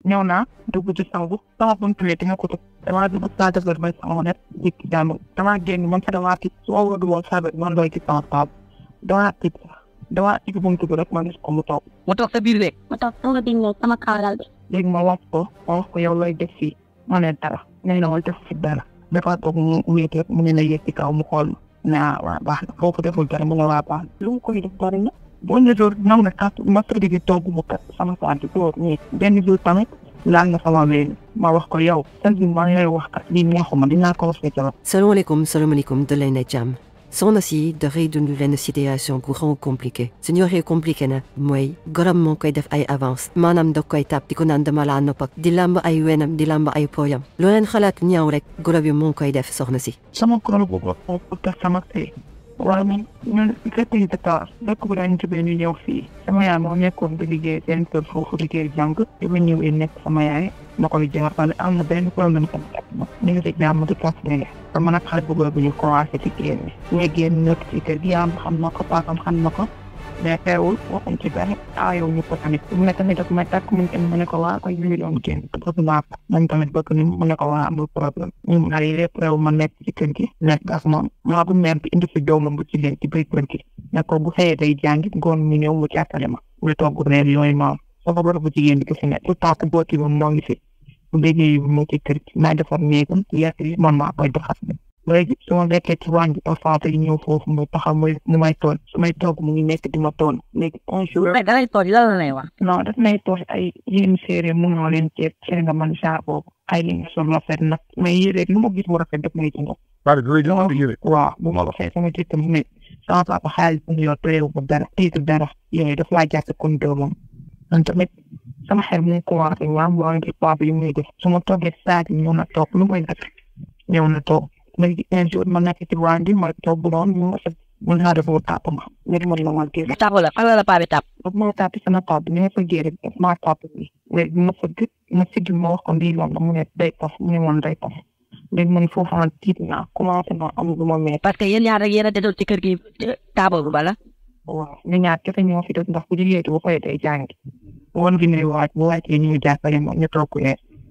ñëw naa dugg ci sangu sama buntu bi nga ko tëj damaa dugg saa defar may sama net dikk jàmm damaa génn man sax damaa tiit su ma wóor woon saa man doy ci sama table damaa tiit damaa tiit buntu bi rek ma gis ko mu toog. mu toog sa biir rek. mu toog sama biir nekk sama kawlal bi. léegi ma wax ko yow looy def fii ma ne dara nee na ma def fi dara dafa toog mu wéet rek mu ne la yegg ci kaw mu xool ne waa baax na foofu deful dara mu ne waa baax na lu mu koy def bari na. boo ñu doon naw na kat ma tëdd di togg mu kat sama sant toog nii benn jour tamit laal na sama wéen ma wax ko yow sëñ bi maa ngi lay wax kat lii neexuma dinaa ko wax ci salaamaaleykum da lay ne jàmm soxna si dafay dund lenn situation bu xaw a compliqué suñu waxee compliqué na mooy gorom moo koy def ay avance maanaam da koy tàpp di ko naan dama laa nopp ak di làmb ay wenam di làmb ay pooyam loo leen xalaat ñaaw rek gorob yi moo koy def soxna si sama gorob boobu sama sëy waaye ñun fekkee Dakar dëkk bu daan jógee ñu ñëw fii sama yaay moo nekkoon di liggéey seen kër foofu liggéey jàng di ma ñëwee nekk sama yaay ma koy jàppale am na benn problème tamit ak ma ñu ngi dégg am na di kàttan te man ak xale bu góor bi ñu commencé ci génn ñu génn nekk ci kër gi am xam na ko paakam xam na ko mais teewul waxuñ ci benn aayoo ñu ko tamit mu ne tamit daf may takk mu ne ko waa koy ñu doon génn bëgg naa ko man tamit bëgg ni mu ne ko waa amul problème ñu naan lépp réew ma nekk ci kër gi nekk ak moom maa bu mère bi indi fi doomam bu ci leen ci biir kër gi ne ko bu xëyee day jàngi ngoon ñu ñëw mu jàppale ma mu togg reer yooyu moom sama bor bu jigéen bi ko fi nekk tout temps que booti moom moo ngi fi bu déggee mu ci kër gi naa defar néegam yàq yi man maa koy defar léegi su ma nekkee ci wàññi bi parfois tey ñëw foofu mu taxaw mu may toon su may toog mu ngi nekk di ma toon léegi un jour. mais da lay toog lan la lay wax. non daf may toog ay yéen séeréer mënoo leen ceeb seen nga man saa boobu ay li nga sol rafet nag mais yére lu ma gis mu rafet daf may jënd. waaw bu ma waxee sama jëkkër mu ne sama papa xaalis bu ñu yor terewu ko dara tiitu dara yooyu daf laa jàpp kon doomam man tamit sama xel mu ngi commencé waa mu ngi papa yu muy def su ma toogee saa yi ñëw na toog lu may def ñëw na toog. léegi un jour ma nekk ci waañ bi ma toog bu doon mu naa def mu tàpp ma léegi man la ma génn. tàpp la fan la paa bi tàpp. ma tàpp sama tàpp bi ma fa génn ma tàpp bi léegi ma fëgg ma sigg ma wax ko lii loon mu ne day taf mu ne woon day taf léegi man foofu man tiit naa commencé naa am lu ma mee. parce que yéen ñaar rek yéen a desoon ci kër gi taabal bu bala. waaw ñu ñaar kese ñoo fi des ndax bu jigéen bu koy day jàngi woon gi ne waaj bu wàccee ñu jàppale ma ñu toog ku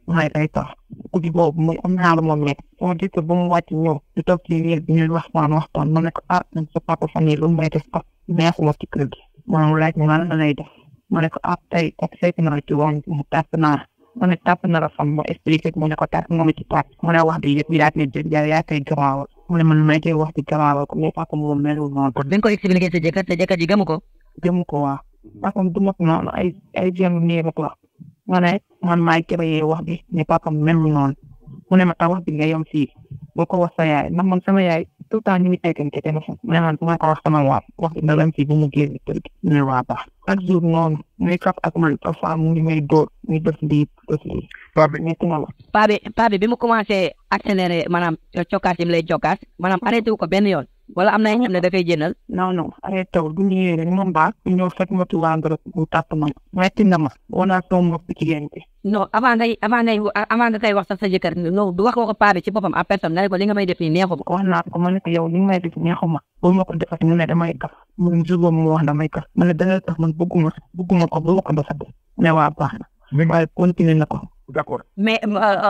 may day tax guddi boobu muy am naa la moom nekk sama jëkkër ba mu wàcc ñëw di toog ci néeg bi ñuy waxtaan ma ne ko man sa papa fan yii lu may def ko neexuma ci kër gi ma laaj ne lan la lay def ma ne ko tey ak saytu naa ci woon mu tàpp naa ma ne tàpp na la fan ma expliqué mu ne ko tàpp nga ma ci tàpp mu ne wax di yëpp yaa ne yaa koy garaawal mu ne man may koy wax di garaawal ko mais papa moom melul noonu kon dañ ko expliqué sa jëkkër ji gëmu ko waa papa du ma noonu ay jéem nii rek la ma ne man maay créé wax bi ne papa melul noonu mu ne ma tax wax bi nga yem fii boo ko wax sa yaay ndax man sama yaay tout le temps ñu ngi teggante téléphone mu ne man bu ma ko wax sama wax bi nga yem fii bu mu génn kër gi ñu ne waa baax chaque jour noonu muy kaf ak man parfois mu ngi may dóor muy def lii paa bi metti na la paa bi bi mu commencé accéléré maanaam cokkaas yi mu lay cokkaas maanaam arrêté wu ko benn yoon wala am na ñoo xam ne dafay jëndal. non arrêté wu bu ñu ñëwee rek moom baax bu ñëw fekk ma tubaab nga mu tàpp ma metti na ma wala toog ma jigéen bi. non avant nga koy wax sax sa jëkkër non du wax ko paa bi ci boppam en personne ne ko li nga may def nii neexuma. wax naa ko ma ne ko yow li nga may def neexuma boo ma ko defati mu ne damay kaf mu jógoo mu wax damay kaf ma ne dangay kaf man bëgguma ko bu ma ko defati ne waa baax na. waaye continué na ko. d'accord mais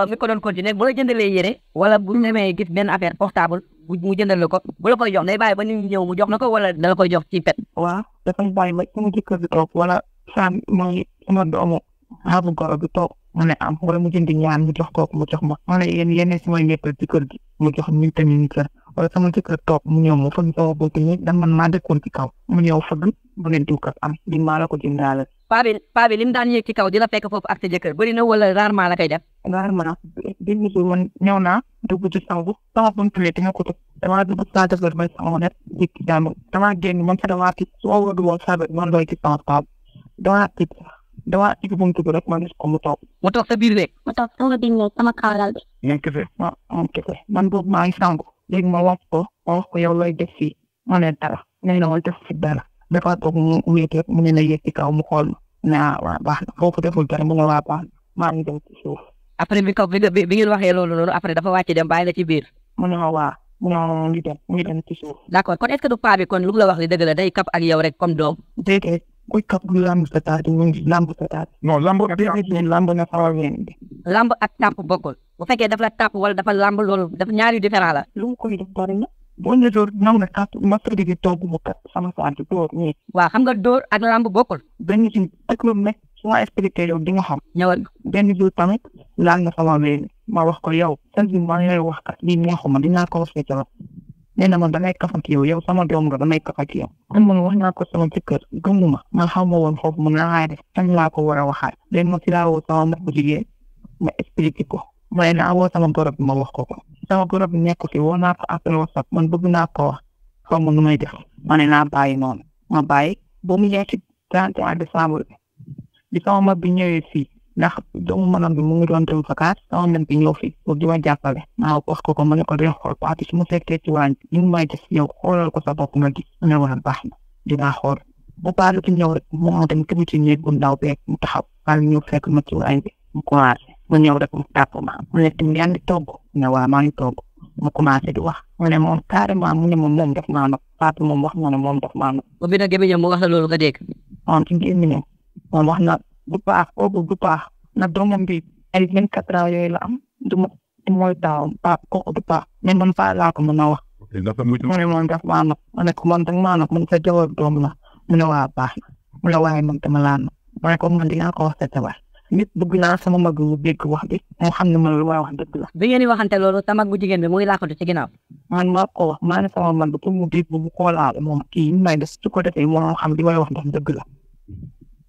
mi ko doon continuer bu la jëndalee yére wala bu demee gis benn affaire portable mu jëndal la ko bu la koy jox day bàyyi ba nit ñi ñëw mu jox na ko wala da la koy jox ci pet. waaw dafay bàyyi ba sama jëkkër bi toog wala sama doomu xaru goro bi toog mu ne am wala mu jëndi ñaan mu jox kooku mu jox ma ma ne yéen si may ñëppal ci kër gi mu jox ñu tamit ñu kër wala sama jëkkër toog mu ñëw mu fëgg sama bëgg ñi da man maa dëkkoon ci kaw mu ñëw fëgg bu ngeen diw kat am di maa la ko jëndaale. paa bi lim daan yéeg ci kaw di la fekk foofu ak sa jëkkër bëri na wala rarement la koy def. rarement benn jour man ñëw naa dugg ci sangu sama buntu bi nga ko tëj damaa dugg saa defar may sama net dikk jàmm damaa génn man sax damaa tiit su ma wóor woon saa man doy ci sama table damaa tiit buntu bi rek ma gis ko mu toog. mu toog sa biir rek. mu toog sama biir nekk sama kawlal bi. ngeen kese. man boobu maa ngi sangu léegi ma wax ko yow looy def fii ma ne dara nee na ma def fi dara dafa toog mu wéet rek mu ne la yegg ci kaw mu xool ne waa baax na foofu deful dara mu ne waa baax na maa ngi dem ci suuf. après bi ngeen waxee loolu noonu après dafa wàcc dem bàyyi la ci biir. mu ne ma waa mu ne ma mu ngi dem ci suuf. d'accord kon est-ce que du paa bi kon lu mu la wax li dëgg la day kap ak yow rek comme doom. déedéet kuy kap du lamb sa taat mu ngi lamb sa taat non lamb lamb na sama ween bi lamb ak tàpp bokkul bu fekkee dafa la tàpp wala dafa lamb loolu dafa ñaari différent la. lu mu koy def bari na boo ne door naw na kat ma ko digg toog mu kat sama saat door nii waaw xam nga dóor ak lamb bokkul. benn ci ak lu nekk su ma expliqué yow di nga xam ñëwal benn jour tamit laal na sama ween ma wax ko yow chaque jour maa ngi lay wax kat lii neexuma dinaa ko wax sa nee na man damay kaf ak yow sama doom nga damay kaf ak yow man wax naa ko sama jëkkër gëmuma man xaw ma woon foofu mun naa def tan laa ko war a waxaat léegi ma si laa woo sama mbokku jigéen ma expliqué ko ma ne naa woo sama goro bi ma wax ko sama goro bi nekk fi woo naa ko appel WhatsApp man bëgg naa ko wax xaw ma nu may def ma ne naa bàyyi noonu ma bàyyi ba mu ñëw ci 31 décembre bi sama mag bi ñëwee fii ndax doomu manam bi mu ngi doon dem vacances sama mag bi ñëw fii pour di ma jàppale maa wax ko ma ne ko dee xool paati su ma fekkee ci waañ ñu ngi may def yow xoolal ko sa bopp nga gis ne wala baax na dinaa xool bu paatu ci ñëw rek moo dem këbi ci néeg bu ndaw beeg mu taxaw paal ñëw fekk ma ci waañ bi mu commencé mu ñëw rek mu tàpp ma mu ne tim yaa ngi togg ne waa maa ngi togg mu commencé di wax mu ne moom carrément mu ne moom def maa nag paatu moom wax na ne moom def maa nag bu bi nag gémmiñam mu wax la loolu nga dégg moom ci gémmiñam moom wax na du baax boobu du baax na doomam bi ay 24 ans yooyu la am du ma mooy taawam paa kooku du baax mais man paa laa ko mën a wax mu ne moom def maa nag ma ne ko man danga maa nag man sa jawar doom la mu ne waa baax na mu la waaye man dama laa nag ma ne ko man dinaa ko wax sa jabar nit bëgg naa sama mag mu dégg wax bi moo xam ne man lu may wax dëgg la bi ngeen di waxante loolu sa mag bu jigéen bi mu ngi làkkatu ci ginnaaw man maa ko wax maa ne sama mag bi pour mu dégg mu xoolaale moom kii ñu may def su ko defee moo xam li may wax ndax dëgg la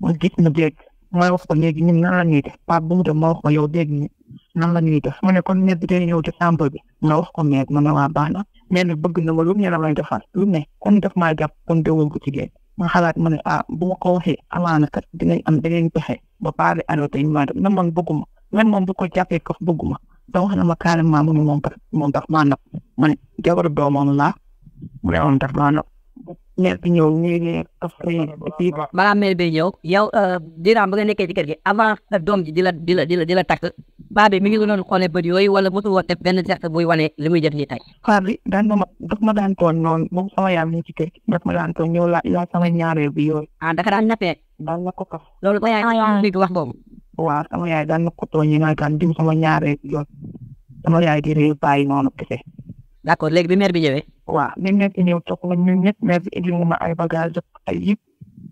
man gis na dégg mooy wax ko léegi ñun nan la ñuy def Pape bu mu dem ma wax ko yow dégg ni nan la ñuy def mu ne kon ne bi day ñëw décembre bi nga wax ko mais ma ne waa baax na mais nag bëgg na ma lu ñu la may defal lu ne kon def maa jàpp kon déwul ko jigéen ma xalaat ma ne bu ma ko waxee amaana kat dinañ am beneen pexe ba pare arrêté ñu ma def na man bëgguma man moom bu ko jàppee kaf bëgguma da wax na ma carrément mu ne moom daf maa nag ma ne jabaru doomam laa mu ne moom daf maa nag mère bi ñëw ñu kaf balaa mère bi ñëw yow diiraam ba nga nekkee ci kër gi avant doom ji di la takk baa bi mi ngi doon xoolee bët yooyu wala mosul woon def benn geste buy wane li muy def nii tey xaar bi daf ma daan toon noonu moom sama yaay mi ci kër gi daf ma daan toon ñëw la sama ñaareel bi yooyu daka daan nappee daan na ko kaf loolu ko yaay léegi wax boobu waaw sama yaay daan na ko toon ñu naan dim sama ñaareel bi yooyu sama yaay di réew bàyyi noonu kese d'accord léegi bi mère bi ñëwee waaw ni nekk ñëw toog la ñun ñëpp mère bi indi ma ay bagage ay yëpp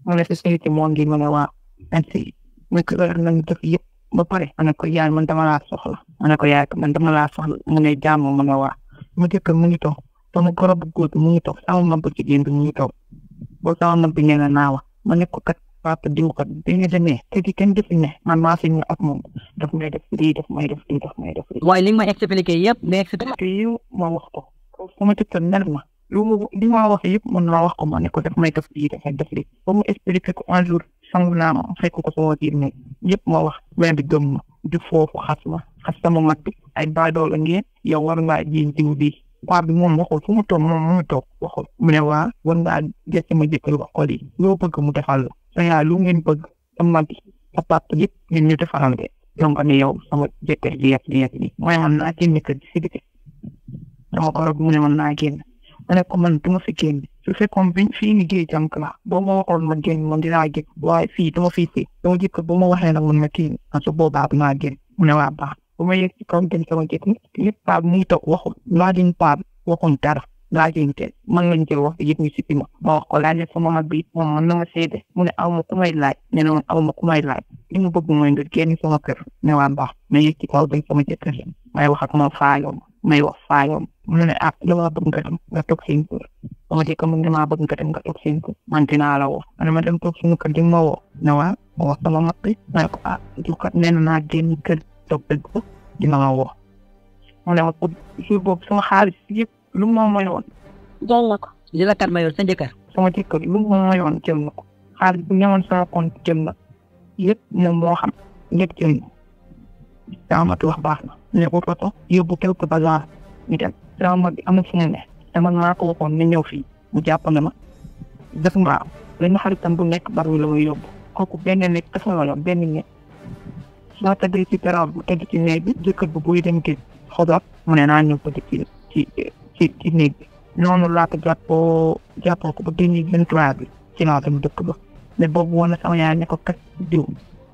ma ne société moo ngi ma ne waa merci mu ko nañ def yëpp ba pare ma ne ko yaay man dama laa soxla ma ne ko yaay man dama laa soxla mu ne jàmm ma ne waa mu jëkk mu ngi toog sama goro bu góor bi mu ngi toog sama mag bu jigéen bi mu ngi toog boo sama mag bi nee na naawa ma ne ko kat papa diw kat bi nga demee te di kenn defi ne man maa fi ñu ak moom daf may def lii daf may def lii daf may def lii mooy li nga ma expliqué yëpp mais expliqué yow ma wax ko sama tëkkal ner ma li ma wax yëpp mën naa wax ko ma ne ko daf may def lii dafay def lii ba mu expliqué ko un jour sangu naa ma fekk ko sama biir ne yëpp ma wax benn bi gëm ma di foofu xas sama mag bi ay baadoo la ngeen yow war ngaa jiin diw bi waa bi moom waxul fu mu toog moom mu toog waxul mu ne waa war ngaa gis sama jëkkër wax ko lii loo bëgg mu defal la sa yaay lu ngeen bëgg sama bi sa papa yëpp ngeen ñu defal de donc ne yow sama jëkkër ji yëpp mooy man naa génn kër gi si biti dama ko mu ne man naa génn ma ne ko man du ma fi génn su fekkoon fii ni géej jànk la boo ma waxoon ma génn man dinaa génn waaye fii dama fii si dama jëkk bu ma waxee nag man ma kii su boobaa dinaa génn mu ne waa baax bu ma yegg ci kaw gën sama jëkk yëpp Pape mu ngi toog waxul laajuñ Pape waxuñ dara laajuñ kenn man lañ jël wax yëpp ñu si ma wax ko laaj sama mag bi moom man na ma seede mu ne aw ma ku may laaj ne na man aw ma ku may laaj li mu bëgg mooy nga génn sama kër ne waa baax ma yegg ci kaw gën sama jëkk may wax ak moom faayoom may wax faayoom mu ne dama bëgg nga dem nga toog seen kër sama jëkk mu ne damaa bëgg nga dem nga toog seen kër man dinaa la woo ma dem toog suñu kër di ma woo ne waa ma wax sama mag bi ma ne ko dukat nee na naa génn kër toog dëgg ko dina ma woo mu ne ma pour jour boobu sama xaalis yëpp lu ma mayoon jël na ko li la kat mayoon sa jëkkër sama jëkkër lu ma mayoon jël na ko xaalis bu ñëwoon sama compte jël na yëpp moom moo xam lépp jël na sama mag wax baax na ne ko foto yóbbu quelque bagage ñu dem sama mag bi am na fu mu ne te man maa ko waxoon ne ñëw fii mu jàpp na ma def nga benn xaritam bu nekk bari la muy yóbbu kooku benn nekk dafa la benn nekk soo tëddee ci garab bu tëdd ci néeg bi jëkkër bu buy dem kii xodoot mu ne naa ñëw tëdd ci néeg bi noonu laa ko jàppoo ko ba 2023 bi ci laa dem dëkk ba ne boobu woon na sama yaay ne ko kat diw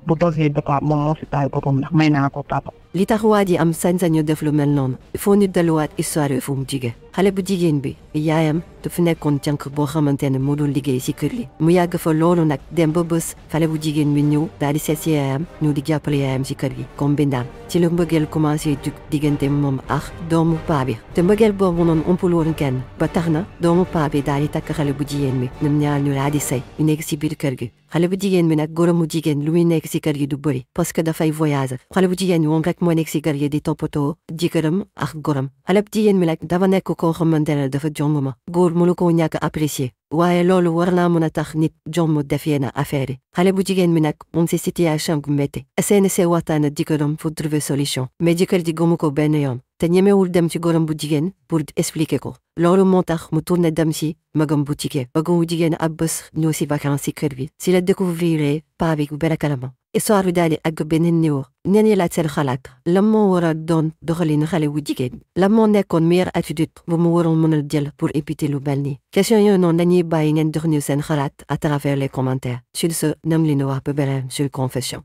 bu dosee dafa moom moo fi taay boppam ndax may naa ko papa. li tax waa ji am sañ-sañu def lu mel noonu foo ñu delluwaat histoire fu mu jige xale bu jigéen bi yaayam dafa nekkoon jànq boo xamante ne moo doon liggéey ci kër li mu yàgg fa loolu nag dem ba bés xale bu jigéen bi ñëw daal di seet ci yaayam ñëw di jàppale yaayam ci kër gi comme bindaam ci la mbëggeel commencé jug diggante moom ak doomu paa bi te mbëggeel boobu noonu umpul woon kenn ba tax na doomu paa bi daal di takk xale bu jigéen bi ñoom ñaar ñu daal di sëy ñu nekk ci biir kër gi xale bu jigéen bi nag goromu jigéen lu muy nekk ci kër gi du bëri parce que dafay voyage xale bu jigéen bi moom rek moo nekk ci kër gi di toppatoo jëkkëram ak goram xale bu jigéen bi nag dafa nekk koo xamante ne dafa jongoma góor mënu koo ñàkk apprécier waaye loolu war naa mën a tax nit jomm def yenn affaire yi xale bu jigéen bi nag moom ci situation gu métti SNC waxtaan ak jëkkëram pour trouver solution mais jëkkër ji gëmu ko benn yoon te ñemewul dem ci gorom bu jigéen pour expliquer ko loolu moo tax mu tourné dem ci magam bu jigéen magam bu jigéen ab bés ñëw ci vacances ci kër gi ci la découvrir paa bi bu berakalama histoire bi daal di àgg beneen niveau ñeen ñi laaj seen xalaat lan moo war a doon doxalinu xale bu jigéen lan moo nekkoon meilleure attitude bu mu waroon mën a jël pour éviter lu mel nii question yooyu noonu dañuy bàyyi ngeen jox ñu seen xalaat à travers les commentaires sur ce nam li ñu wax ba beneen sur Confession.